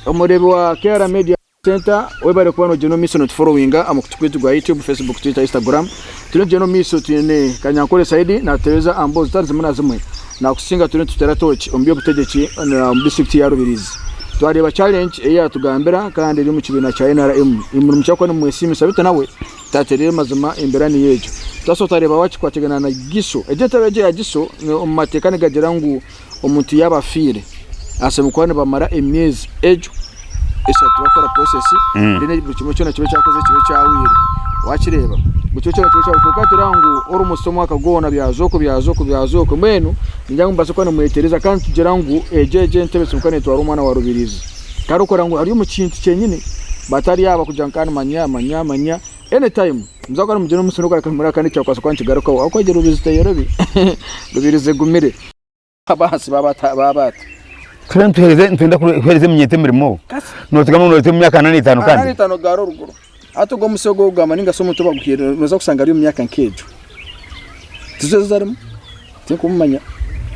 Omureebi wa KR Media Center webare kuba nogyenda omu maisho notuforowinga aha mukutu gwaitu gwa YouTube, Facebook, Twitter, Instagram. Turiyo nitugyenda omu maisho twine Kanyankore Saidi natutereeza aha mboozi zitari zimwe na zimwe nakusinga turiyo nituteera tooki omu by'obutegyeki omu disiturikiti ya Rubirizi. Twareeba challenge ei yatugambira kandi eri omu kibiina kya NRM. Imwe nimukira kuba nimwesiimisa beitu nawe tatereire mazima embeera niyo egyo. Twasobola twareeba wakikwatagana na Giso. Egyo entebe egyo eya Giso omu mateeka nigagira ngu omuntu yaaba afiire ashemereire kuba nibamara emyezi egyo eshatu bakukora process then buri kimwe kyona kibe kyakozire kibe kyahwire wakireeba buri kimwe kyona kibe kyahwire kwonka tureba ngu almost omwaka gwona byaza oku byaza oku byaza oku mbwenu ningira ngu nimubaasa kuba nimwetereza kandi tugira ngu egyo egyo entebe esobola kuba netwara omwana wa Rubirizi kandi orikureeba ngu ari omu kintu kyenyini batari aba kugira ngu kandi manya manya manya Any time muza kuba nimugyenda omu musiri okareka kandi kyakubaasa kuba nikigarukaho ahabw'okuba egyo rubirizi teyorobi, rubirizi egumire. Abahansi baaba ata? Twena nituheereza nitwenda kuheereza eminyeeto emirimo nootugamba ngu nooreeta omu myaka ana n'etaano Ana kandi n'etaano gaara oruguru. Hati ogwo omusiri ogu orikugamba nainga shi omuntu ou baguhaire nooza kushanga ari omu myaka nk'egyo. Tizo ezi arimu? Tinkumumanya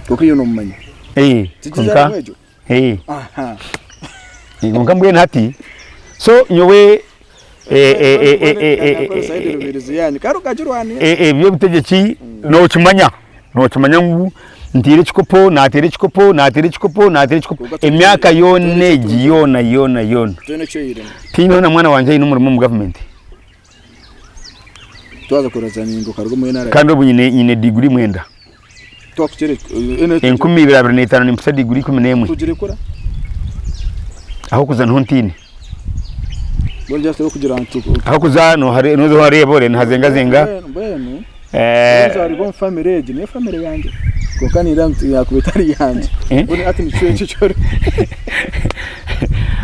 kwonka iwe noomumanya. Ee, Tizo ezi kwonka arimu egyo? Ee. Aha. Kwonka mbwenu hati so nyowe Eby'obutegyeki nookimanya, nookimanya ngu nteire ekikopo, naateera ekikopo, naateera ekikopo, naateera ekikopo, emyaka yoona egi yoona yoona yoona tiineho na mwana wangye aine omurimo omu gavumenti kandi obu nyine diguri mwenda. 2025 nimpitsya diguri 11 Ah'okuza niho ntiine. Ah'okuza noza ohareeba ore nihazengazenga.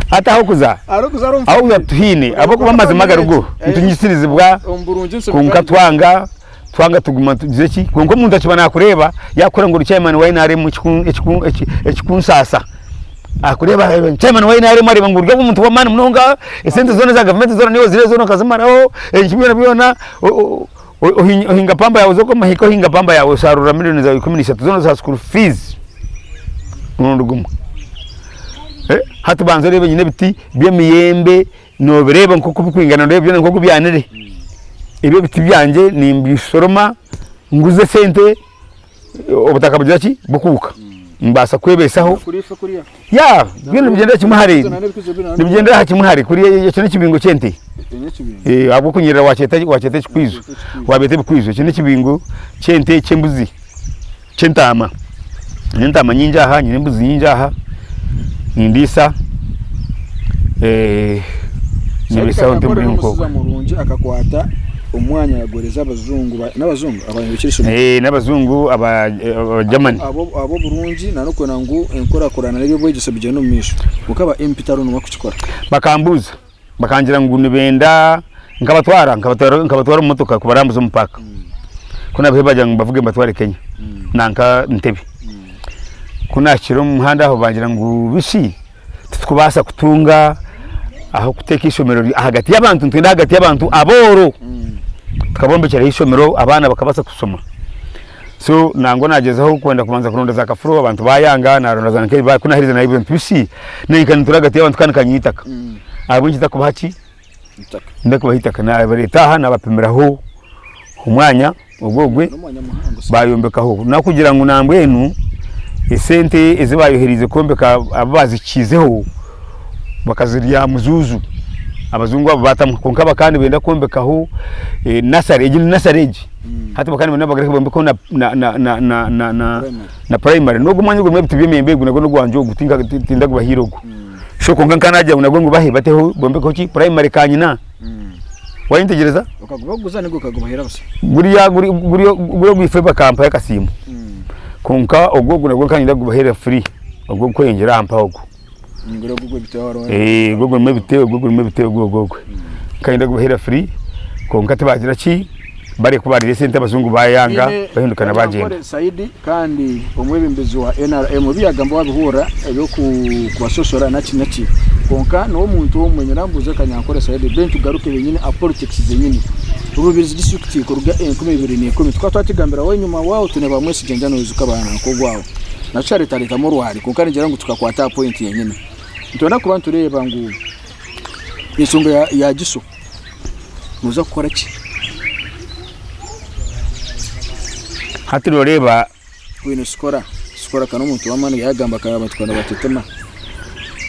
Hati ah'okuza ah'okuza tituhaine ahabw'okuba amazima agarigo nitunyisirizibwa kwonka twanga. Twanga tuguma tugize ki? Kwonka omuntu akiba nakureeba yakukora ngu ori chairman wa NRM ekikunsaasa akureeba areeba chairman wa NRM areeba ngu ori omuntu w'amaani munonga esente zoona eza gavumenti zoona niiwe oziriire zoona okazimaraho ebintu byona byona ohinga pamba yaawe oza omu mahika ohinga pamba yaawe osharuura miriyoni zaawe 13 zoona za school fees omurundi gumwe. Hati banza oreebe nyine ebiti by'emiyembe Noobireeba nk'oku birikwingana nooreeba byona nk'oku byanire. Ebi ebiti byangye nimbishoroma nguze esente obutaka bugira ki bukuuka mbaasa kwebeesaho. Ya byona nibigyendera kimwe hare nibigyendera aha kimwe hare kuriya ekyo n'ekibingo ky'ente ahabw'okunyerera wakyeta wakyeta ekikwizo wabyeta ebikwizo ekyo n'ekibingo ky'ente ky'embuzi. ky'entaama, nyine entaama nyingi aha, nyine embuzi nyingi aha, nindiisa nyebiisaho nti Kanyankore n'omushaija murungi akakwata omwanya yagoreza abajungu n'abajungu abayombekire ishomero. Eh, n'abajungu aba aba Germany. Abo abo oburungi na n'okwenda ngu enkurakurana n'eby'obwegyese bigyende omu maisho. Kwonka aba MP tariho n'omwe kukikora. Bakambuuza Bakangira ngu nibenda nkabatwara nkabatwara nkabatwara omu motoka kubarambuza omu paaka. Ku naabaire bagira ngu mbavuge mbatware Kenya nanka Ntebe. Ku naahikire omu muhanda aho bangira ngu bishi titukubaasa kutunga ah'okuteeka eishomero ahagati y'abantu nitwenda ahagati y'abantu abooro tukabombekyeraho eishomero abaana bakabaasa kushoma. So nangwa nagyezaho kwenda kubanza kuronda za kafuro abantu bayanga naronda za nkebi ku naherize nayebwa nti bisi nenka nintura ahagati y'abantu kandi kanyine eitaka ahabw'enki ntakubaha ki ntakubaha eitaka nabareta aha nabapimiraho omwanya ogwo ogwe bayombekaho nakugira ngu nambwenu esente ezi bayoherize kwombeka abu bazikiizeho bakazirya mujuuju abajungu abo batamwa kwonka bakaba nibenda kwombekaho nasare egi ni nasare egi. Hati bakaba nibenda bagareke bombekeho na, na, na, na, na, na, na, na primary. N'ogu omwanya ogurimu ebiti by'emiyembe ogu nagwo n'ogwangye ogu tinka tindagubahaire ogu. So kwonka nka nagira ngu nagwo ngu bahe bateho bombekeho ki primary kanyina. Wayetegyereza? Okagubaguza ninga okagubaheera busha? Guriya guri guri guri ogwifo bakampaho akasiimo. Kwonka ogu ogu nagwo nka niinyenda kugubaheera free ogu ogurikweyongyera aha mpaho ogu. Guri ogu ogw'ebiti hariho. Eh, ogwo gurimu ebiti, ogwo gurimu ebiti ogwo ogwo ogwo. Nkayenda kubaheera free kwonka tibagira ki bari ku barire esente abajungu bayanga bahindukana bagyenda. Kanyankore Saidi kandi omwebembezi wa NRM ebi yagamba wabihurira eby'okubashoshora naki naki kwonka niwe omuntu omwe nyenda mbuuze Kanyankore Saidi then tugaruke benyini aha politics zenyini. Rubirizi district kuruga 2010 tukaba twakigambiraho enyima waho twine ba Mwesigye ngira noijuka ba nk'ogwaho. Nakyo kyaretaretamu orwari kwonka ningira ngu tukakwata aha point yenyini. Nitwenda kuba nitureeba ngu enshonga ya, ya Giso noza kukora ki? Hati noreeba Twine Sikora, Sikora ka n'omuntu w'amaani yagamba akaba abantu bakaba nibatetema.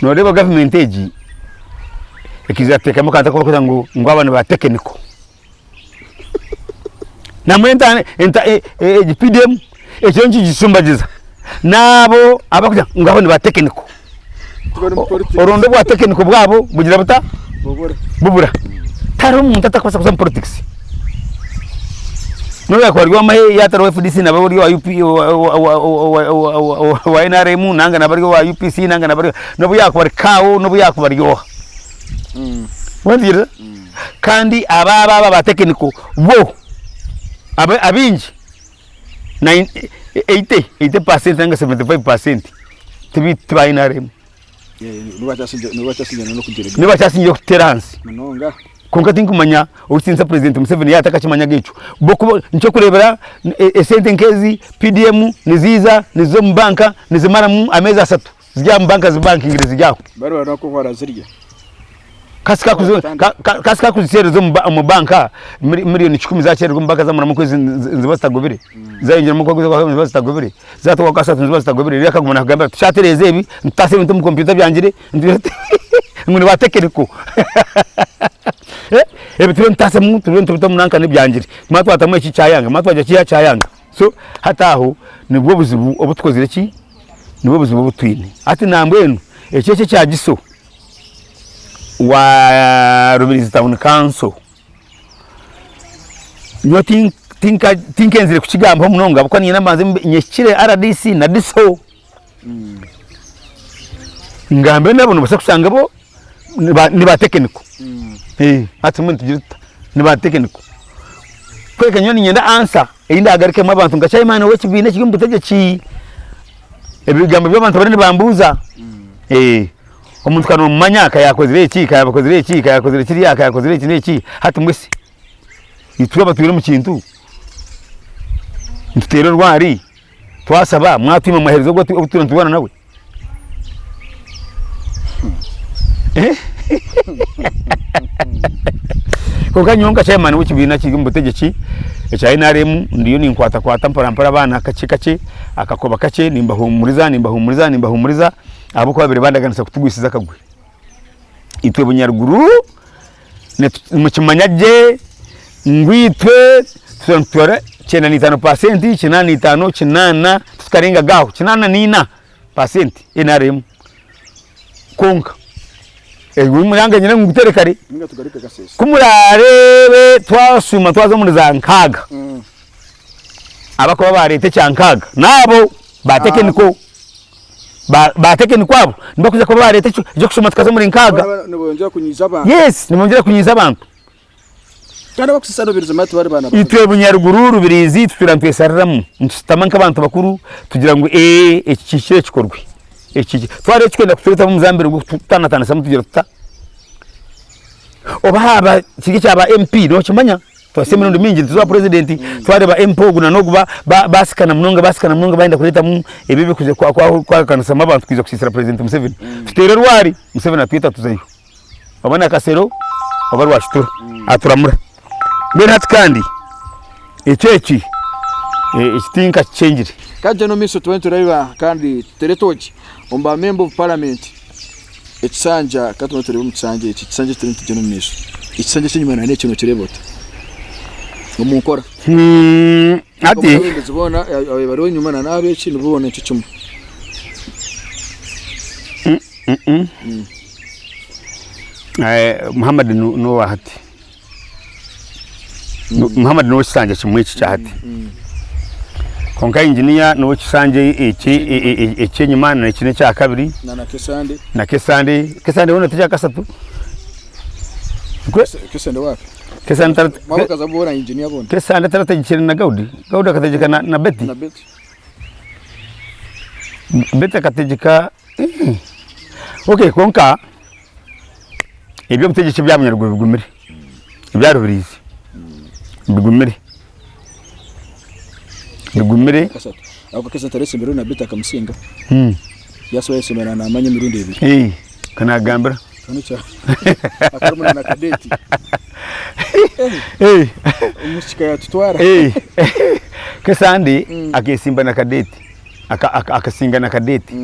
Noreeba gavumenti egi ekiza yateekamu akantu aku barikugira ngu ngu aba ni ba tekiniko. Namwe enta enta egi PDM ekyo nikigishumbagiza n'abo abarikugira ngu abo ni ba tekiniko. Oronda obwa tekiniko bwabo bugira buta? Bubura. Tihariho omuntu atakubaasa kuza omu politics. Nobu yakuba ari ow'amahe yaaba atari owa FDC naba ari owa UP owa NRM nanga naba ari owa UPC nanga naba ari nobu yakuba ari kaawo nobu yakuba ari oha. Wateegyereza? Kandi aba aba aba tekiniko bo abaingi 80 nanga 75% tiba NRM. Nibo bakyasingire kututeera ahansi. Kwonka tinkumanya orikutinisa Purezidenti Museveni yaaba atakakimanyaga ekyo. Nikyokureebera esente nk'ezi PDM niziiza niziza omu banka nizimaramu ameezi ashatu ziri aha mu banka zibankingire ziri aho. Kasi kakuzikyerereza omu banka miriyoni kikumi zakyererwa omu banka zamaramu okwezi niziba zitagobire, zayongyeramu okwezi okwakabiri niziba zitagobire. Zaatuuka kwa kashatu niziba zitagobire reero akaguma naakugambira ati tukyatereeza ebi, nitutaasa ebintu omu kompyuta byangire ngu ni ba tekiniko ebi turiyo nitutaasamu turiyo nitubitamu nanka n'ebyangire tumara twatamu eki kyayanga tumara twagira kiriya kyayanga so hati aho nibwo buzibu obu tukozire ki nibwo buzibu obu twine hati nambwenu eki eki ekya Giso wa Rubirizi Town Council. Nyowe tinkenzire kukigambaho munonga ahabw'okuba niinyenda mbanze nyehikire RDC na DISO ngambe nabo nobaasa kushanga bo ni ba tekiniko hati mbwenu tugire tuta ni ba tekiniko kureka nyowe niinyenda ansa ei ndaagarukemu abantu nka chairman w'ekibiina ekiri omu butegyeki ebigambo by'abantu bariyo nibambuuza. Omuntu ka nomumanya ka yakozire eki, ka yakozire eki, ka yakozire kiriya, ka yakozire eki n'eki, hati mbwe shi itwe abatwire omu kintu nituteera orwari twashaba mwatwima mwaheereza ogwo ou turiyo niturwana nawe? Kwonka nyowe nka chairman w'ekibiina kiri omu butegyeki ekya NRM ndiyo ninkwatakwata mpora mpora abaana kakye kakye, akakoba kakye nimbahuumuriza nimbahuumuriza nimbahuumuriza. Ahabw'okuba babaire bandaganisa kutugwisiza akagwe. Itwe Bunyaruguru nimukimanya gye ngu itwe tuba nitutwara 95 paasenti, 85, 80 titukarengaga aho, 84 paasenti NRM kwonka. Nange nyine ngu nguteere kare. Ku muraareebe twashuuma twaza omuri za nkaaga, abakuba baareeta ekya nkaaga n'abo ba tekiniko. Ba tekiniko abo nibakuza kuba bareeta ekyokushoma tukaza omuri nkaaga. Nibongyera kunyiiza abantu. Yes, nibongyera kunyiiza abantu. Kandi abakusisa Rubirizi mati bari baana bato. Itwe Bunyaruguru Rubirizi tutuura nitweshariramu nitushutama nk'abantu bakuru tugira ngu ee eki kihikire kikorwe. Eki twareeba ekikwenda kutureetamu omuzambiro gw'okututaanataanisamu tugira tuta? Oba haaba kiri ekya ba MP nookimanya twasya emirundi mingi nituza owa purezidenti twareeba MP ogu na n'ogu baasikana munonga baasikana munonga baayenda kureetamu ebi ebirikwija kwahukanisamu abantu kwija kusiisira purezidenti Museveni. Tuteera orwari Museveni atwita tuzayo oba Nakasero oba Rwakitura aturamura. Mbwenu hati kandi ekyo eki eki tinkakikyengire. Kandi omu maisho tube nitureeba kandi tuteere etookye omu ba memba ofu paramenti. Ekisanja ka tube nitureeba omu kisanja eki, ekisanja eki turiyo nitugyenda omu maisho. Ekisanja eky'enyima na n'eki nokireeba ota? Omu nkora. Hati. Abeebembezi boona ababaire bariho enyima na n'ab'eki nibo boona nikyo kimwe. Muhammad n'owa hati. Muhammad n'owekisanja kimwe eki kya hati. Kwonka engineer n'owekisanja eki ekyenyima n'eki n'ekyakabiri. Na na Kesande. Na Kesande, Kesande hoona tikyakasatu? Kesande waapi? Kesande tara Mwabakaza boona engineer boona. Kesande tarategekire na Gaudi? Gaudi akategyeka na Betty? Na Betty. Betty akategyeka okay kwonka Eby'obutegyeki ebya Bunyaruguru bigumire, ebya Rubirizi bigumire, bigumire. Ahabw'okuba Kesante areesembereho na Betty akamusinga. Yaasiba yayesemberera naamanya emirundi ebiri. Ka naakugambira. Akarumuna na Kadeti. Omwishiki yatutwara. Kesande akesimba na Kadeti. Akasinga na Kadeti.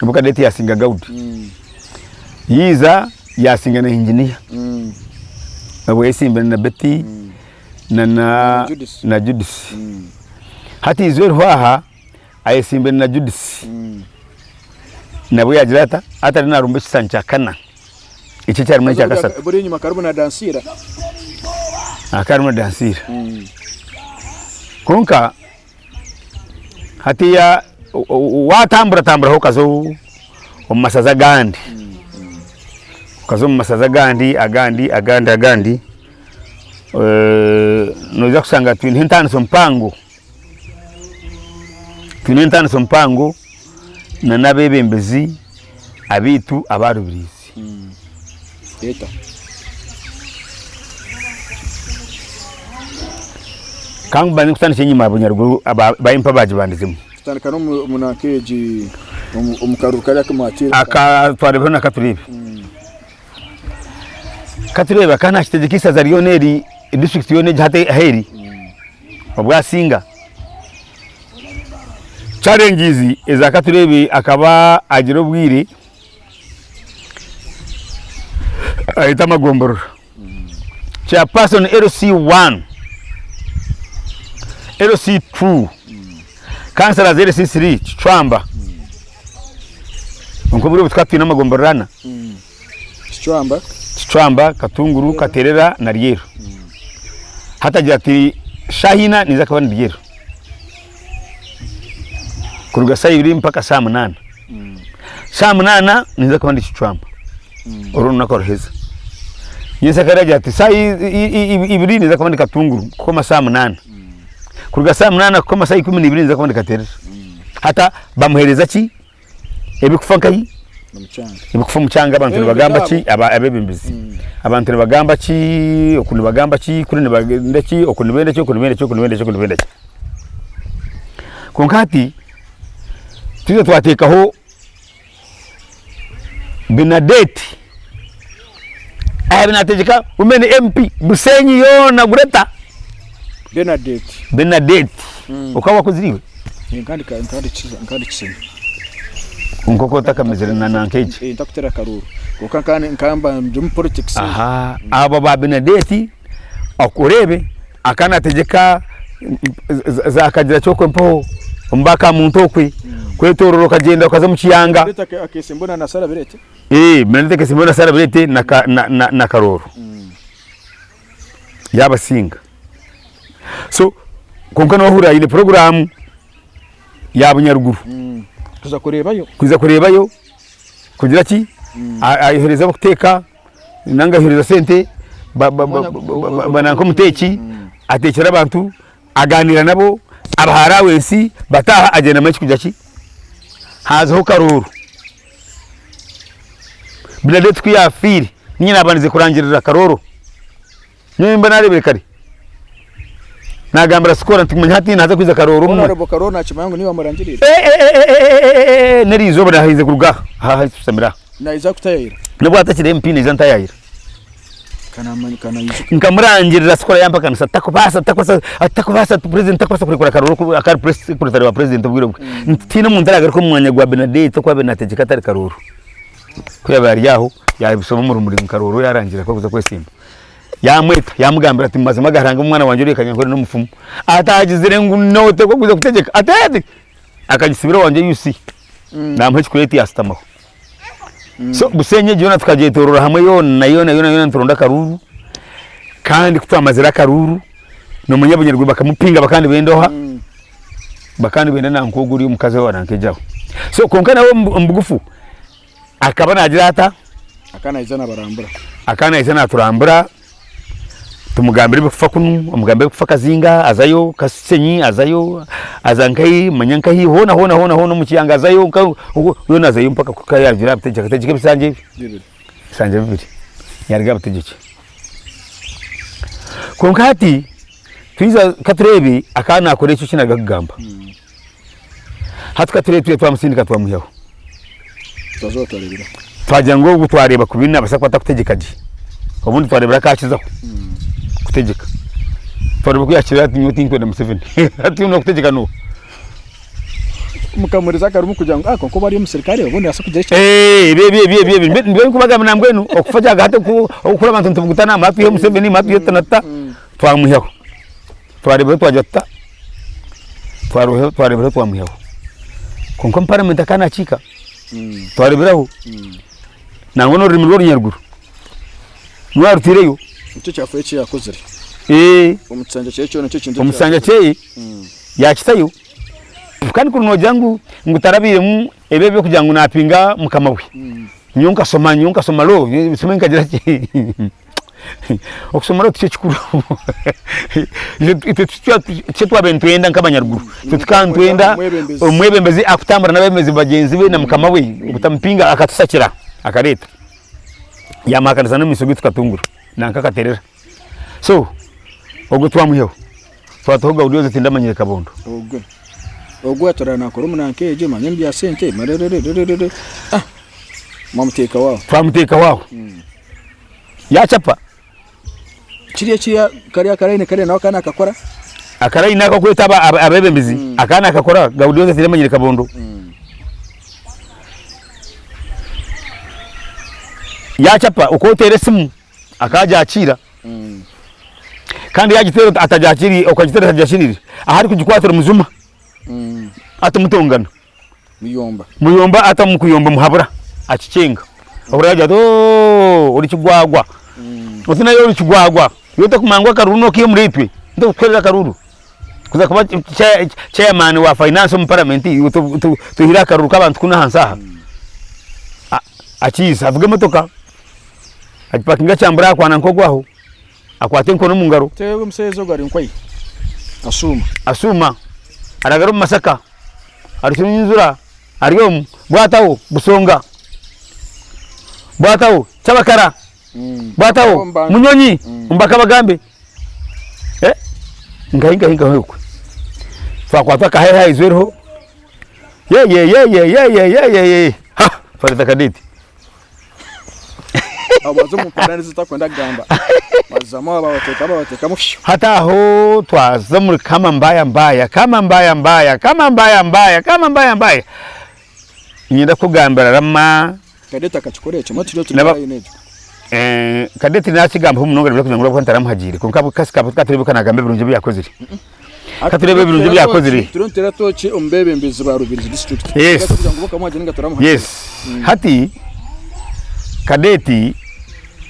Obu Kadeti yasinga Gaudi. Yiiza yasinga na Engineer. Obwo yesimbire na Betty na na Judith. Hati izooba eriho aha ayesimbire na Judith. Nabwo yagira ata? Hati ariyo narumba ekishushani kya kana. Eki ekyarimu nekya kashatu. Buri enyima karimu na Dansiira. Akarimu na Dansiira. Kwonka hatiiya watamburatamburaho okaza omu mashaza agandi, okaza omu mashaza agandi agandi agandi agandi, noija kushanga twineho entaaniso mpango, twine entaaniso mpango n'abeebembezi abaitu aba Rubirizi. Ka mbanze nkutandikye enyima Bunyaruguru ba MP abaagibandizemu. Tutandika n'omunanka egi omu karuru kariya aku mwatiire. Aka twareebeho na Katureebe. Katureebe akaba naakitegyeka eisaza ryona eri, disiturikiti yoona egi hati ahu eri, obwo asinga. Challenges eza Katureebe akaba agira obwire ayeta amagomborora. Chairperson LC1, LC2, councillors LC3 Kicwamba. Kwonka obwire obu tukaba twine amagomborora ana. Kicwamba. Kicwamba, Katunguru, Katerera na Ryeru. Hati agira ati shaaha ina ninza kuba ndi Ryeru. Kuruga shaaha ibiri mpaka shaaha munaana. Shaaha munaana ninza kuba ndi Kicwamba. Oru orunaku oruheza. Nyensyakare agira ati shaaha ibiri ninza kuba ndi Katunguru kukoma shaaha munaana. Kuruga shaaha munaana kukoma shaaha 12 ninza kuba ndi Katerera. Hati bamuheereza ki? Ebikufa nkahi? Ebikufa omu kyanga abantu nibagamba ki? Abeebembezi. Abantu nibagamba ki? Oku nibagamba ki? Kuri nibenda ki? Oku nibenda ki? Oku nibenda ki? Oku nibenda ki? Oku nibenda ki? Kwonka hati twija twateekaho Bernadette ayaabaire naategyeka Women MP Bushenyi yoona Greater. Bernadette. Bernadette. Okaba wakuzire iwe? Nkandikisenya. Kwonka okaba otakamezire na nanka egi? Ntakutera akaruuru. Kwonka nkaba ndi omu politics. Aha, abo ba Bernadette oreebe akaba naategyeka za Kagira Kyokwe mpaho omu ba Kamuntu okwe, kwetoorora okagyenda okaza omu Kiyanga. Bernadette akeesimbura na Sarah Bireete? Bernadette akeesimbura na Sarah Bireete na Karooro. Yaabasinga. So kwonka noohurira aine puroguraamu ya Bunyaruguru. Kuza kureebayo. Kuza kureebayo kugira ki? Ayohereza ab'okuteeka nanga ayohereza sente nanka omuteeki ateekyera abantu, agaaniira nabo, abaha allowance bataaha agyenda amanya ekirikugira ki? Haazaho karooro. Bernadette ku yaafiire niinye naabandize kurangirira karooro. Nyowe mba naareebire kare. Naagambira Sikoora nti manya hati naaza kwiza Karooro omwe. Honourable Karooro naakimanya ngu niiwe wamurangiriire? Eh-eh-eh-eh-eh-eh-eh! N'eriizooba naaherize kuruga aha, aha ahu tushamire aha. Naija kutayaayira? N'obu atakiri MP naija ntayaayira. Ka naamanya, ka naijuka. Nkamurangirira Sikoora yampakanisa takubaasa, takubaasa, takubaasa, president takubaasa kurekura Karooro ku akaba ari press secretary wa president obwire obwe. Nti tihaine omuntu araagaruka omu mwanya gwa Bernadette oku abaire naategyeka atari Karooro. Ku yaabaire ari aho, yaabishoma omu rumuri ngu Karooro yaarangirira ku arikuza kwesimba. Yaamweta yaamugambira ati, Mazima aga Ruhanga omwana wangye oriya Kanyankore n'omufumu. Atagizire ngu nooteekwa kwija kutegyeka ati ati akagisibira owangye UC naamuha ekikureti yaashutamaho. So Bushenyi egyo yoona tukagyetoorora hamwe yoona yoona yoona yoona nituronda akaruuru kandi ku twamazire akaruuru noomanya Bunyaruguru bakamupinga bakaba nibenda oha? Bakaba nibenda nanka ogu ori omukazi owa nanka egyo aho. So kwonka nawe omu bugufu Akaba naagira ata? Akaba naija naabarambura. Akaba naija naaturambura, tumugambira ebirikufa kunu, omugambira ebirikufa Kazinga azayo, Kashenyi azayo, aza nkahi, manya nkahi, hoona hoona hoona hoona omu kiyanga azayo, hoona azayo mpaka ku yaarugiire aha butegyeki, akategyeka ebisanja ebi, ebisanja bibiri, yaaruga aha butegyeki. Kwonka hati twija ka tureebe akaba naakora ekyo eki naaruga kugamba. Hati ka tureebe twija twamusindika twamwihaho. Twaza twareeberaho. Twagira ngu ogu twareeba kubi naabaasa kuba atarikutegyeka gye, obundi twareebera akaakizaho kutegyeka. Twareeba oku yaakira ati nyowe tinkwenda Museveni, hati onu orikutegyeka n'oha? Mukamuriza akarimu kugira ngu ah kwonka obu ari omusirikare obundi naabaasa kugira eki Ebyo ebyo ebyo ebyo ebyo nibyo ndikubagambira nambwenu okufa kyagahati okukura abantu nitubugutana mara twihe Museveni mara twihe tuta na tuta twamwihaho. Twareeberaho twagira tuta twareeberaho twamwihaho. Kwonka omu paramenti akaba naakiika twareeberaho nangwa n'orurimi rw'orunyaruguru niwe arutaireyo. Nikyo kyafayo eki yaakozire omu kisanja kyeye kyona nikyo kintu Omu kisanja kyeye yaakitayo kandi kuri noogira ngu ngu tarabairemu ebi eby'okugira ngu naapinga mukama we. Nyowe nkashoma nyowe nkashoma law nshome nkagira ki Okushoma law tikyo kikuru itwe tikyo twabaire nitwenda nk'abanyaruguru itwe tukaba nitwenda omwebembezi akutambura n'abebembezi bagyenzi be na mukama we obutamupinga akatusakira akareeta yamuhakanisa n'omu maisho ge tukatungura nanka akaterera so ogwo twamwihaho twataho Gaudioza tindamanyire Kabondo. Ogwe ogwe atura nakora omu nanka egyo manya omu bya sente marererererere ah mwamuteekaho aho. Twamuteekaho aho. Yaacapa. Kiriya kiriya kariya akarayini kariya nawe akaba nakakora? Akarayini ako akokweta abeebembezi akaba nakakora Gaudioza tiramanyire Kabondo. Yaacapa oku oteera esimu akaba agyakiira kandi yaagiteera atagyakiriire okagiteera atagyakiriire ahu arikugikwatira omujuma atamutongana. Muyomba. Muyomba ata omu kuyomba muhabura akikyenga ohurira agira ati ooh ori kigwagwa oti nayo ori kigwagwa iwe otakumanya ngu akaruru nokiiha omuri itwe nitukukorera akaruru kuza kuba chairman wa finance omu parliament iwe twihire akaruru k'abantu kunu ahansi aha akiiza avuga emotoka agipakinga akyambura akwana nk'ogwo aho akwata enkoni omu ngaro. Teebe omushaija ogu ari nkwai ashuuma. Ashuuma aragara omu masaka. Arushunyunzura ari omu bwataho Busonga, bwataho Kyabakara, bwataho Munyonyi omu Bakabagambe nkahi nkahi nkahi okwe. Twakwatwa akaheeha eiju eriho yeyeyeyeyeyeyeye ha twareeta Kadeti. Abo baza omu mpara nizo utakwenda kugamba bazamu aba babateekamu babateekamu fyu. Hati aho twaza omuri kama mbaya mbaya kama mbaya mbaya kama mbaya mbaya kama mbaya mbaya niinyenda kukugambira Rama. Kadeti akakikora ekyo mbwenu turiyo turi aha line egyo. Kadeti nakigambaho munonga nibyo kugira ngu ntaramuhagiire kwonka kasi katureebe nagamba ebirungi ebi yakozire. Katureebe ebirungi ebi yakozire. Turiyo nituteera tooki omu beebembezi ba Rubirizi district. Yes. Kugira ngu bo bakamuhagira ninga turamuhagira. Yes. Hati Kadeti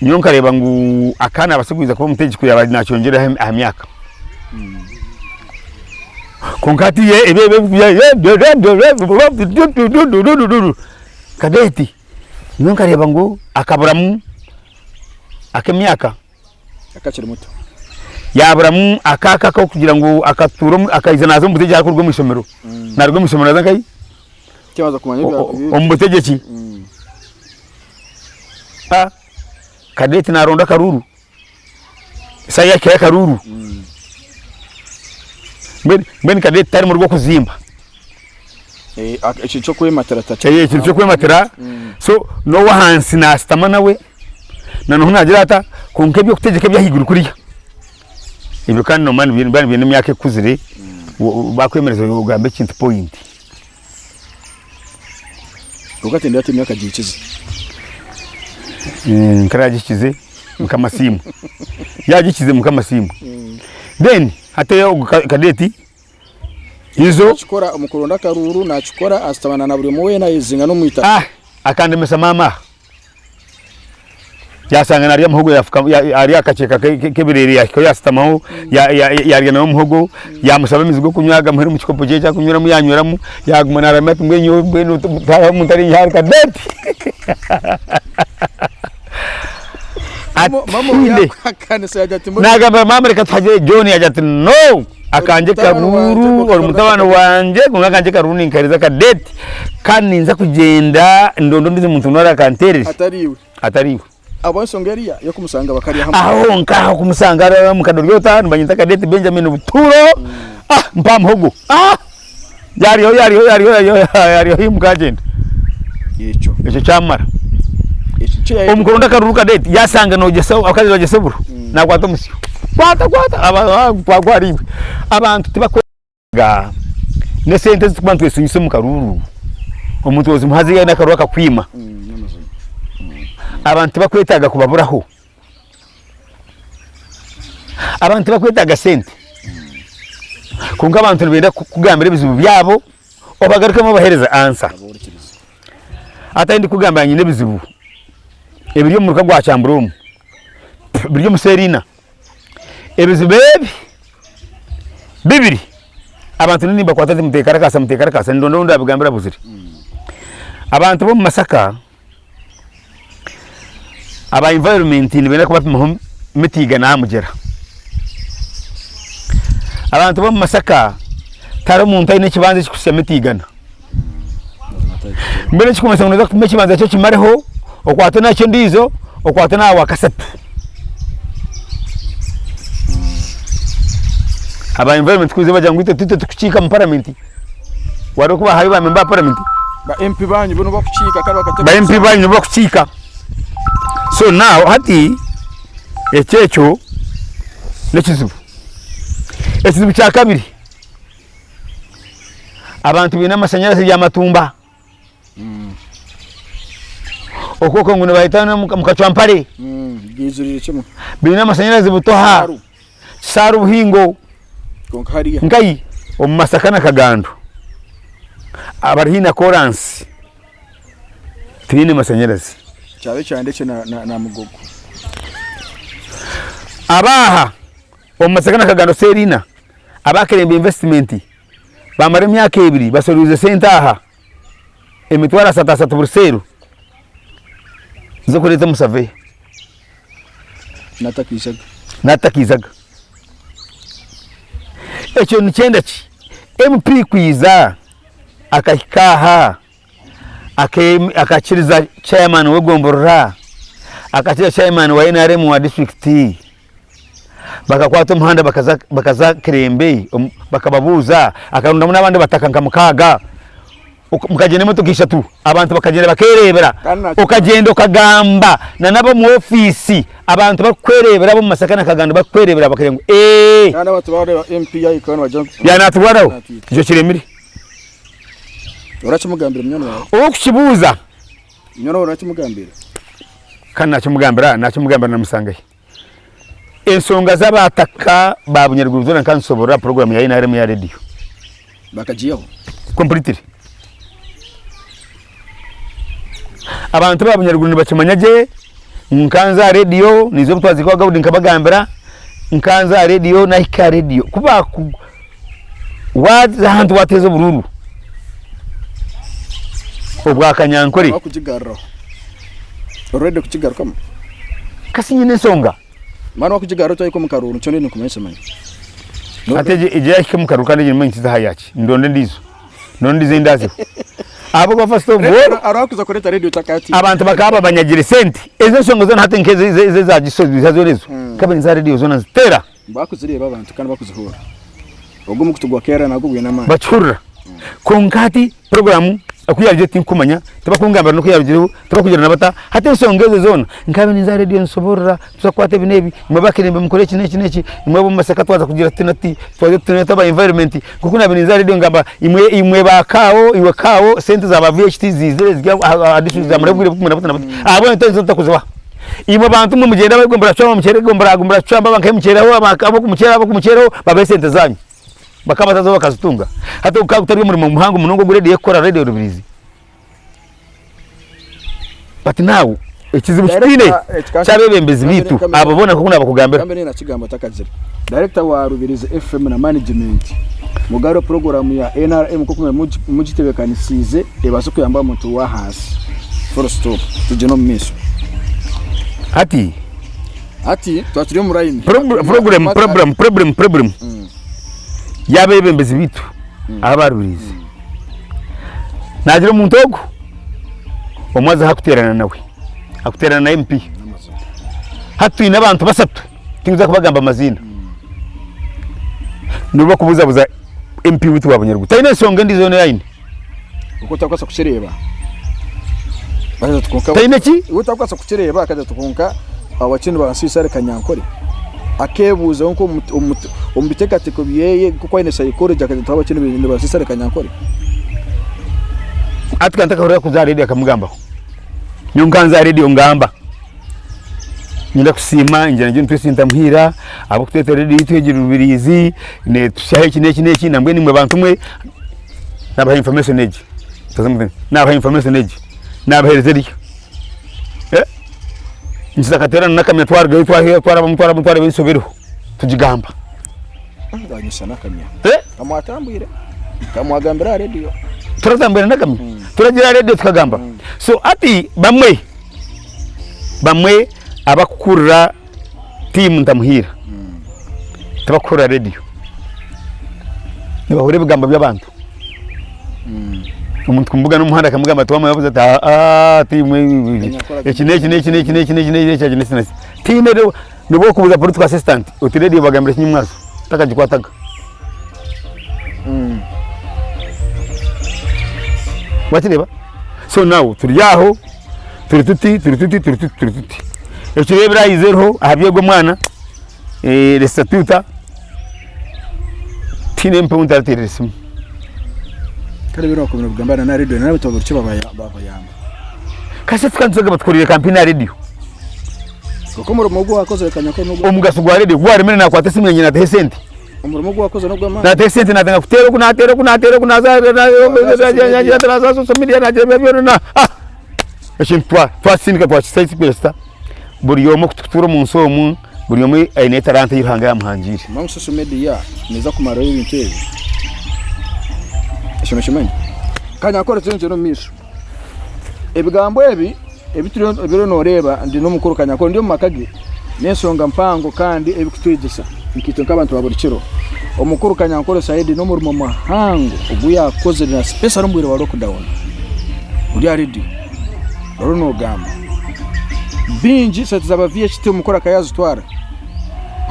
nyowe nkareeba ngu akaba naabaasa kwija kuba omutegyeki ku yaaba naakyongyera aha myaka. Kwonka hati ye ebi Kadeti nyowe nkareeba ngu akaburamu ak'emyaka. Akakiri muto. Yaaburamu akaaka ak'okugira ngu akatuura omu akaija naaza omu butegyeki arikuruga omu ishomero. Naaruga omu ishomero naaza nkahi? Tiyabaasa kumanya ebya Omu butegyeki. Ah, Kadeti naaronda akaruuru. Eshaaha yaahikayo akaruuru. Mbwenu mbwenu Kadeti tari muri gw'okuzimba. Ekintu ky'okwematira Ekintu ky'okwematira so n'ow'ahansi naashutama nawe. Na noho nagira ata kwonka eby'okutegyeka eby'ahaiguru kuriya ebyo kandi noomanya nibiba nibyenda emyaka ekuzire bakwemereza ogambe ekintu point. Kwonka tenda hati emyaka agihikize. Nkari agihikize Mukama asiimwe. Yaagihikize Mukama asiimwe. Then hati ogu Kadeti izo. Nakikora omu kuronda akaruuru, nakikora ashutamana na buri omwe weena ayezinga n'omu itaka. Ah akandemesa maama aha. Yashanga narya muhogo yafuka ari aha kakyeka k'ebireere yahikaho yashutamaho yarya nawe omuhogo yamushaba amaizi g'okunywa agamuheera omu kikopo kye ekyakunyweramu yanyweramu yaguma naramya ati mbwenu nyowe mbwenu tihariho omuntu ari haihi kadeti atiine nagambira maama reka tuhagire John yagira ati no akangye karuuru ori mutabani wangye kwonka akangye karuuru ninkaheereza kadeti Kandi ninza kugyenda ndonde ondiijo muntu onu arakanteerere Atari iwe. atari iwe. Ahabw'enshonga eriya y'okumusanga bakarya hamwe. Aho honka aho kumushanga ari omu Kadoryota nibanyeta Kadeti Benjamin Buturo ah mpa muhogo ah yaryaho yaryaho yaryaho yaryaho yaryaho yimuka agyenda. Ekyo. Ekyo kyamara. Omu kuronda akaruru kadeti yashanga nogyesa abakazi nibagyesa oburo nakwata omusyo kwata kwata twagwara iwe. Abantu tibakwega n'esente ezi turikuba nitwesiimisa omu karuru omuntu ozimuha haza aine akaruru akakwima. Abantu tibakwetaaga kubaburaho. Abantu tibakwetaaga sente kwonka abantu nibenda kukugambira ebizibu byabo obagarukemu obaheereze ansa. Hati ahu ndikugambira nyine ebizibu ebiri omu muruka gwa Kyambura omu biri omu seeri ina. Ebizibu ebi bibiri abantu nimbakwata nti muteekarakasa muteekarakasa nindonda ou ndabigambira buzire. Abantu b'omu Masaka aba environment nibenda kubapimaho mita igana aha mugyera. Abantu b'omu Masaka tihariho omuntu aine ekibanja ekirikuhitsya mita igana. Mbwenu ekirikumanyisa ngu nooza kupima ekibanja kye okimareho, okwate nakyo endiijo, okwate n'aha wakashatu. Aba environment ku bagira ngu itwe titwe turikukiika omu paramenti, wareeba oku bahayo ba memba ba paramenti? Ba MP banyu bo nibo bakukiika kandi bakatebeekanisa. Ba MP banyu nibo bakukiika. So now hati ekyo ekyo n'ekizibu. Ekizibu kya kabiri. Abantu baine amashanyarazi bya matumba. Okwo ngu nibayeta mukacwampare. Bwijurire kimwe. Baine amashanyarazi butoha. Kisaaru Buhingo. Kwonka hariya. Nkahi omu Masaka na Kagando abari haihi na koransi tibaine mashanyarazi. Kyaba ekyanda ekyo na Mugogo. Abaaha omu Masaka na Kagando Serina aba Kirembe Investment bamara emyaka ebiri basoroize sente aha emitwaro asatu asatu buri seero z'okureeta omu saveya. Natakaijaga. Natakaijaga. Ekyo nikyenda ki? MP kwiza akahika aha akakiriza chairman w'egomborora, akakiriza chairman wa NRM wa disiturikiti, bakakwata omuhanda bakaza Kirembe bakababuuza, akarondamu n'abandi bataka nka mukaaga, mukagyenda emotoka ishatu, abantu bakagyenda bakeereebera, okagyenda okagamba na n'ab'omu ofiisi, abantu barikukwereebera ab'omu Masaka na Kagando barikukwereebera bakagira ngu ee. Yaanaturwaraho, ekyo kiremire. Orakimugambira munywani wawe? Ow'okukibuuza. Munywani wawe orakimugambira? Kandi nakimugambira, nakimugambira namusanga hi? Ensonga z'abataka ba Bunyaruguru zoona nkanzisoborora aha puroguramu ya NRM ya rediyo. Bakagiihaho? Completely. Abantu ba Bunyaruguru nibakimanya gye ngu nkanza aha rediyo, niiza obu twaziika owa Gaudi nkabagambira, nkanza aha rediyo nahika aha rediyo. Ku baku Waaza ahantu waateeza oburuuru obwa Kanyankore. Wakugigaruraho. Already kukigarukamu. Kasi nyine ensonga. Mani wakugigarura otahika omu karuuru nikyo ndiyo ninkumanyisa manya. Hati egyo egyo yahika omu karuuru kandi egyo nimanya nkiza aha yaki. Ndonde endiijo. Ndonde endiijo ei ndaazeho. Ahabw'okuba first of all. Hariho akuza kureeta radio otakatiine. Abantu bakaba babanyagire sente. Ezo ensonga zoona hati nk'ezo eza Gisozi zoona ezo. Nkaba ninza aha radio zoona nziteera. Bakuzireeba abantu kandi bakuzihuurira. Ogwo omukutu gwa KRA nagwo gwine amaani. Bakihurira. Kwonka hati puroguraamu oku yaarugire tinkumanya, tibakungambira n'oku yaarugireho, tibakugira na bata. Hati enshonga ezo zoona nkaba ninza aha reediyo ninshoboorora, tuza kukwata ebi n'ebi, imwe ab'Akarembe mukore eki n'eki n'eki, imwe ab'omu Masaka twaza kugira tuti na tuti, twaza tuti aba environment. Nk'oku naabaire ninza aha reediyo ngamba imwe imwe ba kaawo, iwe kaawo sente za ba VHT ziizire ziri aha district zamara obwire burikumara buti na buti. Ahabw'enki tutakuzibaha? Imwe bantu mwe mugyende abegombora cwamba mukyere gombora gombora cwamba abankahe mukyereho abokumukyereho abokumukyereho babahe esente zanyu bakaba batazibaha bakazitunga hati ogu gukaba gutari omurimo muhango munonga ogu rediyo ekukora rediyo Rubirizi but now ekizibu kitwine kyabebembezi bitu abo boona nkoku nabakugambira. Kambe nakigamba otakagire. Director wa Rubirizi FM na management mugarure program ya NRM nkoku mugitebekanisiize ebaase kuyamba omuntu wahansi. Full stop. Tugyende omu maisho. Hati. Hati twaba turi omu line. Program program program program y'abebembezi bitu aba Rubirizi. Nagira omuntu ogu omwe aza ahakuterana nawe akuterana na MP. Hati twine abantu basatu tinkuza kubagamba amaziina nibo bakubuzabuza MP witu wa Bunyaruguru. Taine ensonga endiijo yoona ei aine. Oku otakubaasa kukireeba. Taine ki? Iwe otakubaasa kukireeba akagira ati kwonka awakye nibansiisa reka nyankore. Akeebuuzaho nk'omu biteekateeko byeye nk'oku aine psychology akagira ati awakye nibansiisa reka nyankore. Hati ka ntakahurira kuza aha reediyo akamugambaho. Nyowe nkanza aha reediyo ngamba. Niinyenda kusiima Engineer John Twesi Ntamuhiira ahabw'okutureetera reediyo yaitu egi Rubirizi neetuhitsyaho eki n'eki n'eki nambwenu imwe bantu mwe naabaha information egi, naabaha information egi, naabaheereza eriyo. Nikiza kateerana n'akamya twarugayo twarabamu twarabamu twareeba enshobe eriho tugigamba. Bwanyisa n'akamya. Kamwatambwire. Kamwagambira aha reediyo. Turatambwire n'akamya. Turagira aha reediyo tukagamba. So hati bamwe bamwe abakukurira tiimu Ntamuhiira tibakuhurira reediyo. Nibahurira ebigambo by'abantu. Omuntu kumubugana omu muhanda akamugamba ati wamanya wabuze ati aa tiimu eki n'eki n'eki n'eki n'eki n'eki n'eki n'eki n'eki. Tihaine Nobu orikubuuza political assistant oti radio bagambire ki nyimwazo takagikwataga. Wakireeba? So now turi aho turi tuti turi tuti turi tuti turi tuti. Ekiro ebirayize eriho aha by'ogwo omwana eh, restituta tihaine MP ou ntarateerera esimu. Kare biro bakomire kugamba na radio na nabo buri babayamba. Kasha tukantuzaga batukorire kampeni aha radio. Kwonka omurimo ogu wakozire kanyakore n'ogw'amaani. Omugaso gwa radio gwaremire nakwata esimu yangye nataho esente. Omurimo ogu wakozire n'ogw'amaani. Nataho esente natandika kuteera oku nateera oku nateera oku naza naza social media nagira ebya byona na ah ekintu twakisindika twakisindika buri omwe kutuura omu nsi omu buri omwe aine etalanta ei Ruhanga yamuhangiire. Omanya ngu social media neeza kumaraho ebintu ebi? Ekyo nokimanya? Kanyakore tugyendeho omu maisho. Ebigambo ebi ebi oriyo nooreeba ndi n'omukuru Kanyakore ndi omu maka ge n'enshonga mpango kandi erikutwegyesa nkaitwe nk'abantu ba buri kiro. Omukuru Kanyankore Saidi n'omurimo muhango ogu yaakozire na especially omu bwire bwa lockdown ori aha rediyo oriyo noogamba. Baingi sente za ba VHT omukuru akaba yaazitwara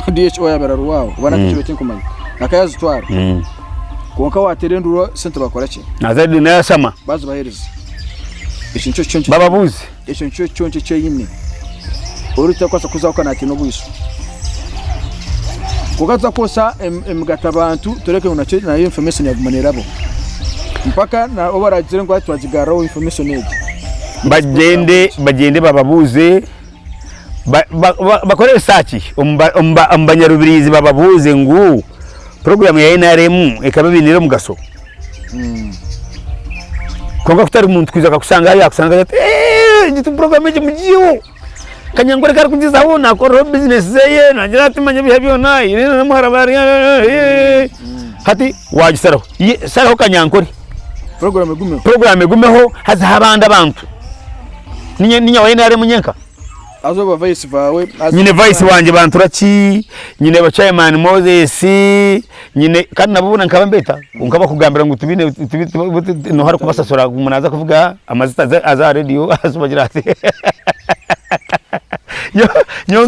DHO yaabaire ari owaawe oba nakyo tinkumanya akaba yaazitwara. Kwonka waateera enduuru sente bakora ki? Naza rediyo nayashama. Bazibaheereza. Ekyo nikyo kiconco. Bababuuze. Ekyo nikyo kiconco eki oine. Oritakubaasa kuzaho kandi natiina obwiso. Kwonka tuza kukozesa emigato abantu tureke ngu nakyo nayo information yaguma neerabaho. Mpaka obu baraagire ngu hati twagigaruraho information egi. Bagyende bagyende bababuuze bakore research omu banyarubirizi bababuuze ngu puroguraamu ya NRM ekaba ebainiire omugasho? Kwonka kutari muntu kwija akakushanga hariya yakushanga ati egi puroguraamu egi mugiiheho, Kanyankore ku arikugizaho naakoreraho bizinesi zeeye naagira ati manya ebiha byona hati waagisharaho, sharaho Kanyankore puroguraamu egumeho hazeho abandi abantu. Ninye wa NRM nyenka? Haza oba vice baawe. Nyine vice wangye Banturaki, nyine ba chairman Moses, nyine kandi nabo boona nkaba mbeeta kwonka bakugambira ngu tibiine noha arikubasasura ngu naaza kuvuga amazita aze aha rediyo aze ati nyowe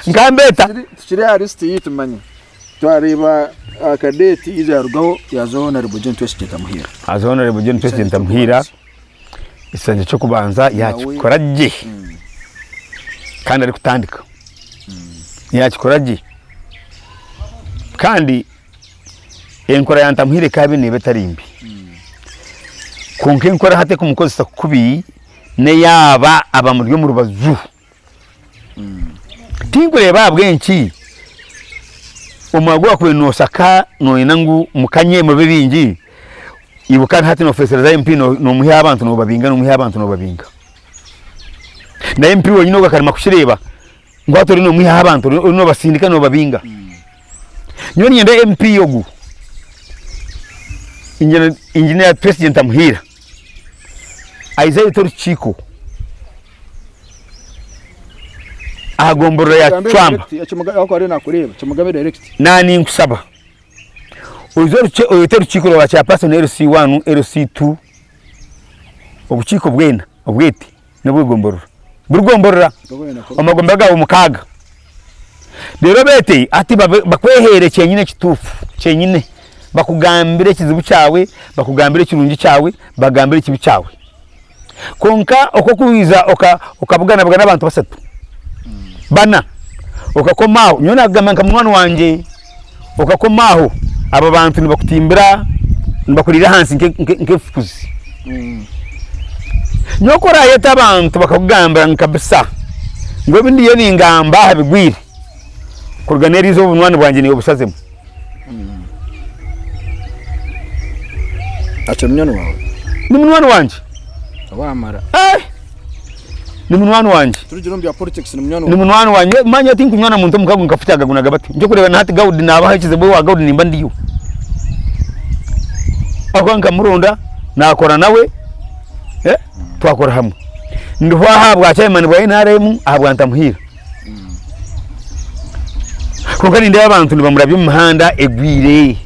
nkaba mbeeta. Tukiri aha lisiti yaitu manya twareeba Kadeti yiija yarugaho yaaza Honourable John Twesigye Ntamuhiira. Haza Honourable John Twesigye Ntamuhiira. Ekishangye ky'okubanza yaakikora gye kandi arikutandika yaakikora gye kandi enkora ya Ntamuhire ekaba neeba etari mbi kwonka enkora hati ekumukozesa kubi n'eyaaba abamuri omu rubaju. Tinkureeba ahabw'enki omwanya ogu wakubaire noshaka noyenda ngu mukanye mube baingi, iwe kandi hati nofeesereza MP nomuha abantu nobabinga nomuha abantu nobabinga. Na MP wenyine ogwo akarema kukireeba ngu hati oriyo nomuha abantu oriyo nobasindika nobabinga. Nyowe niinyenda MP ogu, Engineer Twesigye Ntamuhiira aije ayete orukiiko. aha gomborora ya Kicwamba. Na ninkusaba oije oyete orukiiko rwa ba chairperson LC1, LC2, obukiiko bwena obwete n'obw'egomborora. Buri gomborora omu magomborora gaawe mukaaga. Reero obeete hati bakweheere kyenyine ekituufu kyenyine, bakugambire ekizibu kyawe, bakugambire ekirungi kyawe, bakugambire ekibi kyawe. Kwonka oku okwija okabuganabugana abantu basatu, bana, okakoma aho, nyowe naakugamba nka munywani wangye, okakoma aho, abo bantu nibakutimbira, nibakuriira ahansi nk'efukuzi. Nyowe ku oraayete abantu bakakugambira ngu kabisa ngu ebi ndiyo ningamba aha bigwire, kuruga n'eriizooba obunywani bwangye naiwe obushazemu. Akiri munywani waawe? Ni munywani wangye. Wamara. Eh! Ni munywani wangye. Turugire omu bya politics ni munywani Ni waawe. munywani wangye. Manya tinkunywana muntu omukago nka futi agagunaga bati. Nikyo kureeba na hati Gaudi naabaho ekizibu owa Gaudi nimba ndiyo. Ahakuba nkamuronda naakora nawe eh, twakora hamwe. Ndiho aha bwa chairman bwa NRM aha bwa Ntamuhiira. Kwonka nindeeba abantu nibamurabya omu mihanda egwire.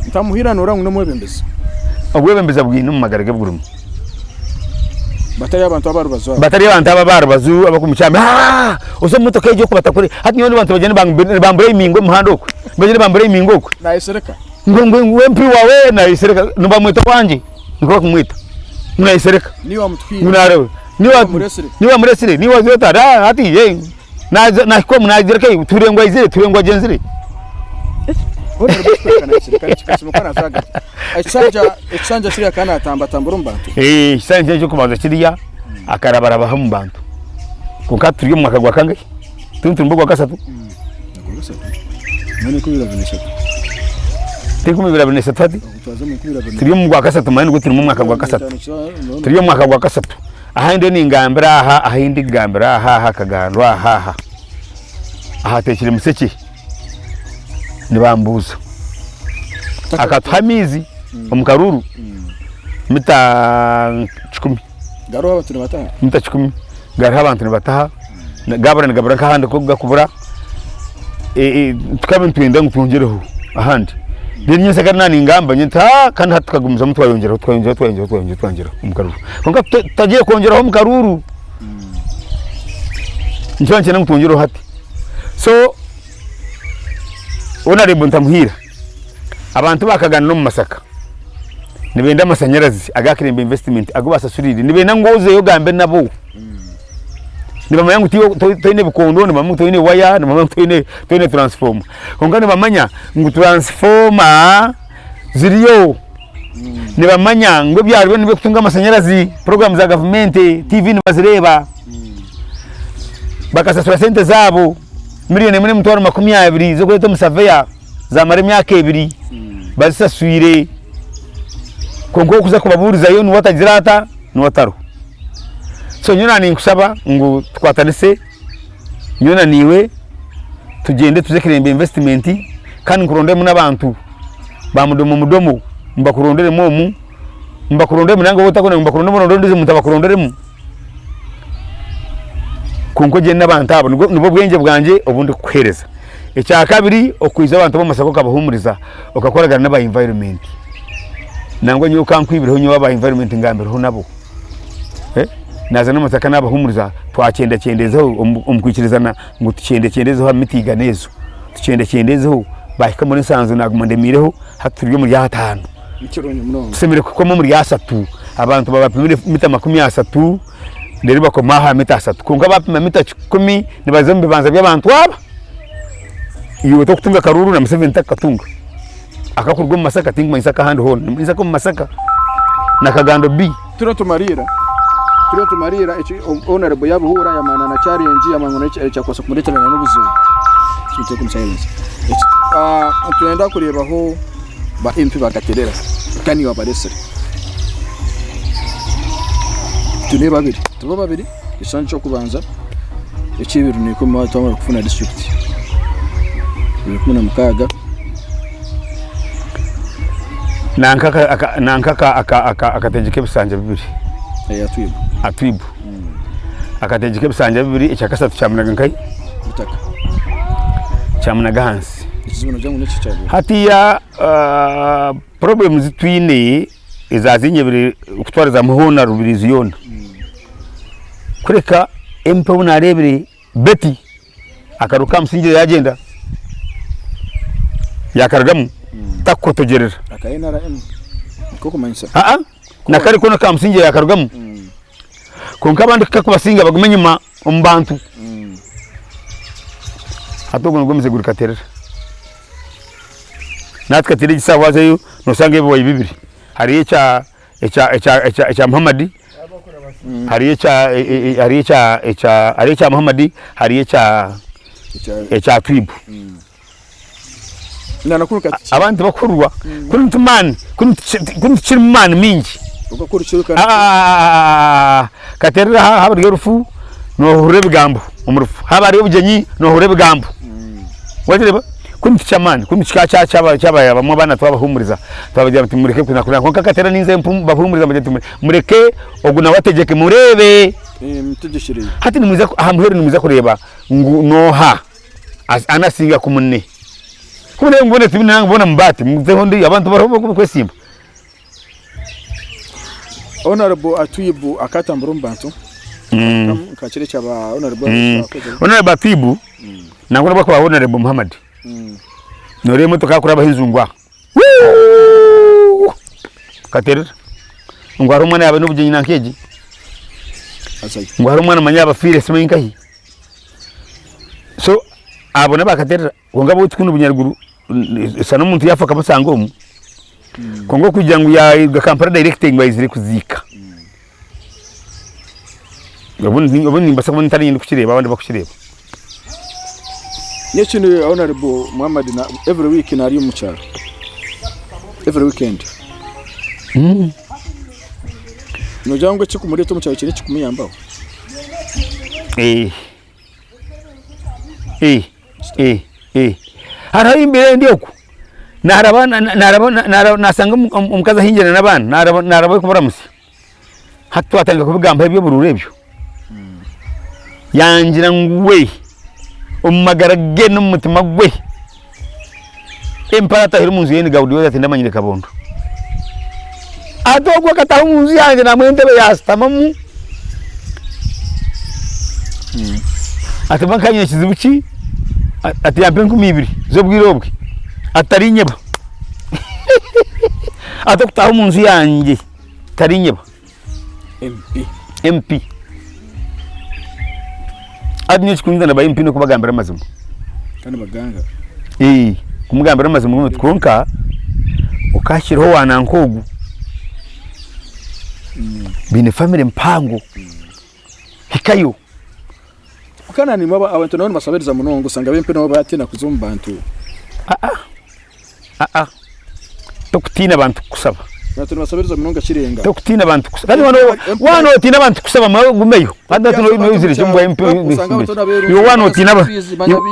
Ntamuhira noora ngu n'omwebembezi. Obwebembezi abwine omu magara ge burimu. Batari abantu aba rubaju aba. Batari abantu aba aba rubaju abakumukyamira haa oze omu motoka egyo okubatakure hati nyowe abantu nibagyenda nibambureyiminga omu muhanda okwe nibagyenda nibambureyiminga okwe. Nayesereka. Ngu ngu MP wawe nayesereka nibamweta owangye. Nikwo bakumweta ngu nayesereka Niiwe wamutwire. ngu nareeba Niiwe wamuresire. Niiwe wamuresire niiwe wazire ota raa hati ye naza nahika omu nagira nka tuhure ngu aizire tuhure ngu agyenzire. Ekisanja kiriya akaba natambatambura omu bantu. Ekisanja eky'okubanza kiriya akarabarabaho omu bantu kwonka hati turi omu mwaka gwa kangahi? Turimu turi omugwa kasatu? Ti 2023 hati? Turi omu gwa kasatu manya nibwo turimu omwaka gwa kasatu. Turi omu mwaka gwa kasatu. Aha ndiyo ningambira aha, ahi ndikugambira aha, aha akagandwa aha aha. Ahateekire musekye nibambuuza. Akatuha amaizi omu karuuru mita kikumi. Gariho abantu nibataha? Mita kikumi gariho abantu nibataha gabura nigabura nk'ahandi ku gakubura tukaba nitwenda ngu twongyereho ahandi then nyentsya kandi naningamba nti haa kandi hati tukagumizamu twayongyeraho twayongyeraho twayongyeraho twayongyeraho twayongyeraho omu karuuru kwonka tutagiire kwongyeraho omu karuuru nikyo nikyenda ngu twongyereho hati so honourable Ntamuhiira Abantu bakagana omu Masaka nibenda amasanyarazi aga Kirembe investment agu basasuriire nibenda ngu ozeyo ogambe nabo. Nibamanya ngu tiwe toine bikondo, nibamanya ngu toine waya, nibamanya ngu toine toine transformer. Kwonka nibamanya ngu transformer ziriyo. Nibamanya ngu ebyaro byona nibikutunga amasanyarazi, puroguramu za gavumenti, TV nibazireeba. Bakasasura sente zaabo miriyoni emwe n'emitwaro 20 z'okureeta omusaveya. Zamara emyaka ebiri bazisaswire kwonka ow'okuza kubabuurizayo niwe atagira ata? Niwe atariho. So nyowe naninkushaba ngu tukwatanise nyowe na naiwe tugyende tuze Kirembe investment kandi nkurondemu n'abantu ba mudomo mudomo mbakuronderemu omu, mbakuronderemu nangwa waaba otakwenda ngu mbakuronderemu oronde ondiijo muntu abakuronderemu. Kwonka ogyende n'abantu abo nibwo bwengye bwangye obu ndikukuheereza. Ekyakabiri okwija abantu b'omu masaka okabahuumuriza okakoragana n'aba environment. Nangwa nyowe ka nkwibireho nyowe aba environment ngambireho nabo. Naaza n'omu masaka naabahuumuriza twakyendakyendezaho omu kwikirizana ngu tukyendekyendezeho aha mitiigano ezo. Tukyendekyendezeho baahika omuri nsanju naaguma ndemiireho hati turi omuri ataano. Tushemereire kuhikwamu omuri ashatu. Abantu baaba bapimire mita 30 reero bakoma aha mita ashatu. Kwonka baapima mita kikumi nibaza omu bibanja by'abantu aba. Iwe torikutunga akaruuru na Museveni tarikukatunga. Akakuruga omu Masaka tinkumanyisa ak'ahandi hoona, nimanyisa ak'omu Masaka na Kagando B. Turiyo tumariira, turiyo tumariira eki honourable yabihuura yamanya na challenge yamanya ngu ekyakubaasa kumureetera n'obuzibu. Nitwenda kureebaho ba MP bakaterera kandi niiwe wabaresire. Twine babiri, tibo babiri, ekishushani ky'okubanza, eky'ebiro n'ikumi twamara kufuna disiturikiti, 2016. Nanka nanka akategyeka ebisanja bibiri. Atwibu. Atwibu. Akategyeka ebisanja bibiri ekyakasatu kyamunaga nkahi? Itaka. Kyamunaga ahansi. Ekizibu nogira ngu niki kyabaire? Hatiya problem ezi twine ezazinyebire kutwarizamu hoona Rubirizi yoona. Kureka MP ou nareebire Betty akaruka aha musingye yagyenda yakarugamu takukotogyerera. Aka NRM nikokumanyisa? Aa. Na kare koona ka Musingye yaakarugamu. Kwonka abandi kukakubasinga bagume enyima omu bantu. Hati ogwo nigwo omuze guri Katerera. Nahati Katerera egi saaha waazayo noshanga ebiwayi bibiri. Hariyo ekya ekya ekya ekya ekya Muhammad, hariyo ekya hariyo ekya ekya hariyo ekya Muhammad, hariyo ekya ekya Twibu. Abandi tibakuhururwa kuri nitumaani kuri nitukirimu maani mingi Katerera haaba hariyo orufu nohurira ebigambo omu rufu haaba hariyo obugyenyi nohurira ebigambo wagireeba kuri nitukya amaani kuri kyabaye abamwe abaana twabahumuriza twabagira tuti mureke kunakurira kwonka Katerera ninza mbahumuriza mbagira nti mureke ogu nawe ategyeke mureebe hati nimwiza aha muheru nimwiza kureeba ngu noha. Anasinga ku munne. Ku nawe mbona tibi nange mbona mubati muzeho ndi abantu bariho bokwesimba. Honorable Atwibu akatambura omu bantu nka kiri ekyaba Honorable Honorable Atwibu nangwa nobu akuba Honorable Muhammad noreeba emotoka akurabaho enzungu aha wuuh katerera ngu hariho omwana yaba nobugyenyi nanka egi ngu hariho omwana manya yaba afiire simanyi nkahi. So abo n'abakaterera kwonka bo kunu bunyaruguru shana omuntu yaafa akamusanga omu kwonka okugira ngu yaaruga Kampala direct ngu aizire kuziika obundi obundi nimbaasa kuba ntari ndikukireeba abandi bakukireeba. N'ekindi Honourable Muhammad na every week nari omu kyaro every weekend. Nogira ngu ekirikumureta omu kyaro kiine ekikumuyambaho? Eh. Eh. Eh. Eh. Hariho embeera endi oku naaraba naaraba naaraba naashanga omukazi ahingire n'abaana naaraba naaraba arikubaramutsya hati twatandika kubigambaho eby'obururu ebyo yangira ngu we omu magara ge n'omu mutima gwe empara atahire omu nju ye ni Gaudiyo ati ndamanyire Kabondo hati ogwo akataaha omu nju yangye namuha entebe yashutamamu ati mba nkanyine kizibu ki ati yampa 2000 z'obwire obwe ati tarinyeba ati okutaaha omu nju yangye tarinyeba MP. MP. Hati nyowe ekikunyiza na ba MP n'okubagambira amazima. Kandi baganga. Ee, kumugambira amazima ngu kwonka okahikiraho wa nanka ogu baine family mpango hikayo. Kandi nimwo abantu nabo nibasabiriza munonga osanga aba MP nabo batiina kuza omu bantu. Aa aa tokutiina bantu kukusaba. Abantu nibasabiriza munonga kirenga. Tokutiina bantu kusaba. Kandi waaba notiina abantu kusaba mwe ogumeyo. Kandi hati noizire ki mbwa MP iwe waaba notiina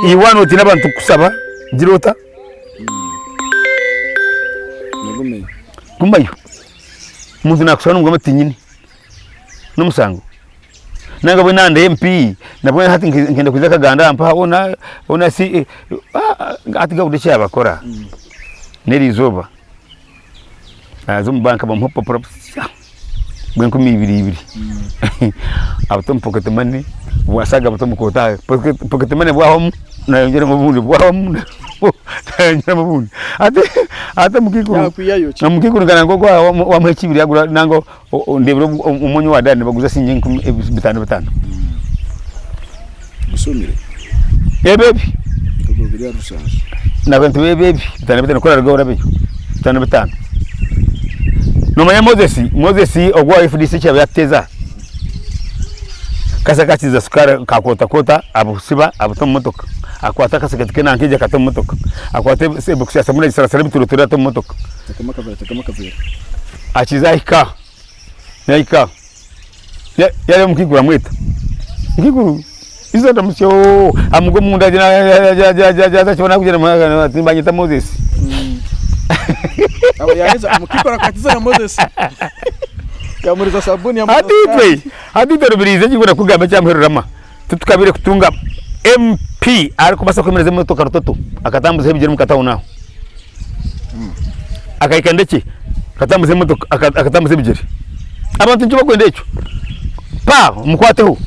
iwe waaba notiina abantu kukusaba gira ota? Gumayo. Omuntu nakusaba nomugamba oti tinyine. Nomusango. Nanga bwe nanda MP nabwo hati nkenda kuza Kaganda mpaha ona ona si hati gavumenti eki yabakora n'eri izooba naaza omu banka bamuha obupapura busya bw'enkumi ibiri ibiri abuta omu pocket money bwasaga abuta omu kooti aha pocket money bwahwamu nayongyeramu obundi bwahwamu nayongyeramu obundi hati hati omukaikuru Yakwihayo ki? omukaikuru nka nangwa ogu wamuha ekibiri agura nangwa Ndeebire omwonyo wa daani nibaguza siringi enkumi bitano bitano. Gushomire. Ebi ebi. Ogwo guri aha rushanju. Nabantu ebi ebi bitano bitano ku oraruga orabeyo bitano bitano. Nomanya Moses, Moses ogu owa FDC eki yaaba yakuteeza kasa kakiza sukaari ka kwota kwota abusiba abuta omu motoka akwata akasaketi ke nanka egi akata omu motoka akwata ebokisi ya sabuni agisarasara ebitureture ata omu motoka. Tekemu akaveera tekemu akaveera. Akiza ahika, yahika yareeba omukaikuru amweta, mukaikuru iza ndamutsya amugwa omunda agira ati nakugira ati nibanyeta Moses. Aba yaheza omukaikuru akwatize na Moses. Yamuriza sabuni Hati itwe, hati itwe Rubirizi eki ndikugamba ekyamuheru rama titukabaire kutunga MP arikubaasa kwemereza emotoka rutoto akatambuzaho ebigyere omu katawuni aho. Akahika ndekye akatambuza emotoka akatambuza ebigyere. Abantu nikyo barikwenda ekyo. Pa omukwateho,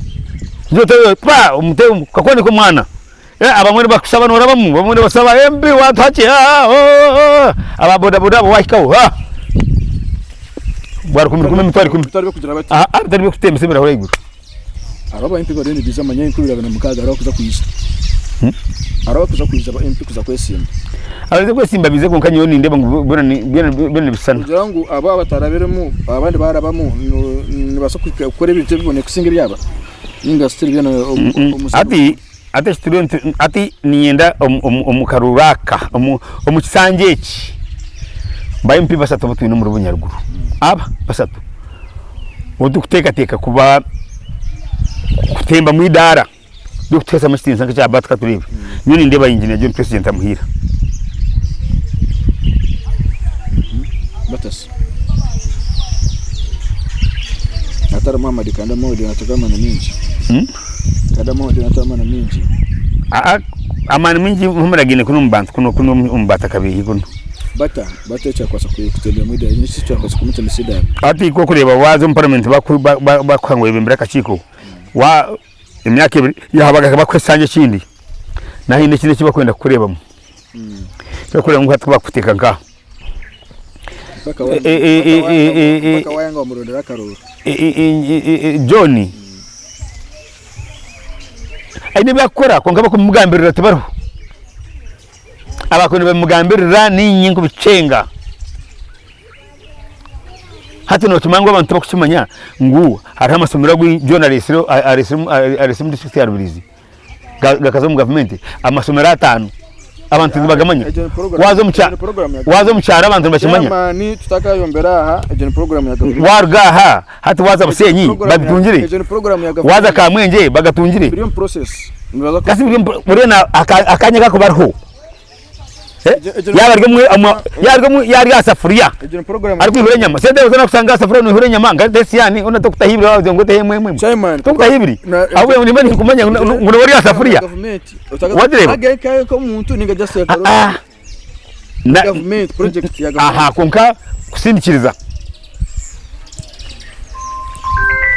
pa omuteho kakwane k'omwana. Abamwe nibakushaba noorabamu, abamwe nibashaba MP watuha ki aba boda boda abo wahikaho. Bwa rukumi rukumi 100,000. Bitari by'okugira bati. Aha bitari by'okutembesa ebirahuri ahaiguru. Hariho aba MP bariyo nibaija manya 2026 hariho abakuza kwija. Hariho abakuza kwija aba MP kuza kwesimba. Abaza kwesimba bize kwonka nyowe nindeeba ngu byona ni- byona byona nibishushana. Kugira ngu abo abatarabiremu abandi barabamu nibabaasa kukora ebintu ebibonire kusinga ebyaba ninga still byona omuze Hati hati eki turiyo nitu hati niinyenda omu omu omu karuuru aka omu omu kisanja eki ba MP bashatu abu twine omuri Bunyaruguru aba bashatu obu turikuteekateeka kuba kutembamu eidaara ry'okutuheesamu ekitiinisa nk'ekya Bart Katureebe nyowe nindeeba Engineer John Twesigye Ntamuhiira. Batasi Atari Muhammad kandi Amahudi natega amani mingi. Kandi Amahudi natega amani mingi. Aa amani mingi Muhammad againe kunu omu bantu kunu kunu omu bataka beihi kunu. Bata bata ekyakwasa kutembera mu idara niki ekyakwasa kumutemesa idara. Hati ku orikureeba waaza omu paramenti bakuha ngu oyebembere akakiiko wa emyaka ebiri yaabaga bakuha ekisanja ekindi nahaine ekindi eki bakwenda kukureebamu. Eki barikureeba ngu hati bakuteeka nkaha. Mpaka wayanga wamurondera akaruru. John aine ebi arikukora kwonka abakumugambirira tibariho. Abakuba nibamugambirira niinye nkubikyenga. Hati nookimanya ngu abantu tibakukimanya ngu hariho amasomero agu John areetsire areetsire omu disiturikiti ya Rubirizi gakaza omu gavumenti, amasomero ataano abantu tibagamanya. Waaza omu kyaro waaza omu kyaro abantu nibakimanya. Chairman tutakayombera aha egyo ni program ya gavumenti. Waaruga aha hati waaza Bushenyi babitungire, Egyo ni program ya gavumenti. waaza Kamwengye bagatungire. Biri omu process. Nibaza ku Kasi biri omu buriya akanya kako bariho. Eh, Egyo- yaaba ari omwe- omwe- yaaba ari omwe- yaaba ari aha safuriya Egyo ni program arikwihura enyama sente ezo nakusanga aha safuriya noihura enyama nka tesiyani ona tokutaho ibiri wagira ngu oteho emwe emwe emwe Chairman, tokutaho ibiri na- ahobwe nimba ninkumanya ngu ngu noba ori aha safuriya Gavumenti. Wagireeba? Agaikayo nk'omuntu ninga just Ah, ah. Na- Gavumenti project ya gavumenti. aha kwonka kusindikiriza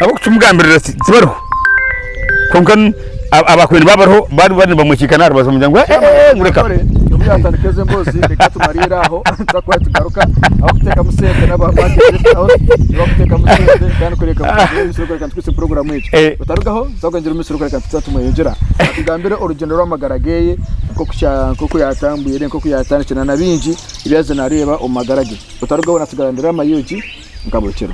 Ab'okukimugambirira tibariho kwonka abakwenda baaba bariho baaba nibamwekiikana aha rubaju bamugira ngu eeh ngu reka. Obu yatandika ezi emboozi reka tumariire aho tutakuba nitugaruka abarikuteekamu sente n'aba guest house abarikuteekamu sente kandi kureka ngu tukwitse puroguraamu egi. Otarugaho tuza kwongyera omu maisho kureka tuza tumweyongyera atugambire orugyendo rw'amagara geye nk'oku yaatambwire nk'oku yaatandikire na bingi ebi yaizire naareeba omu magara ge. Otarugaho naatsigara ndi Rama Yugi nka buri kiro.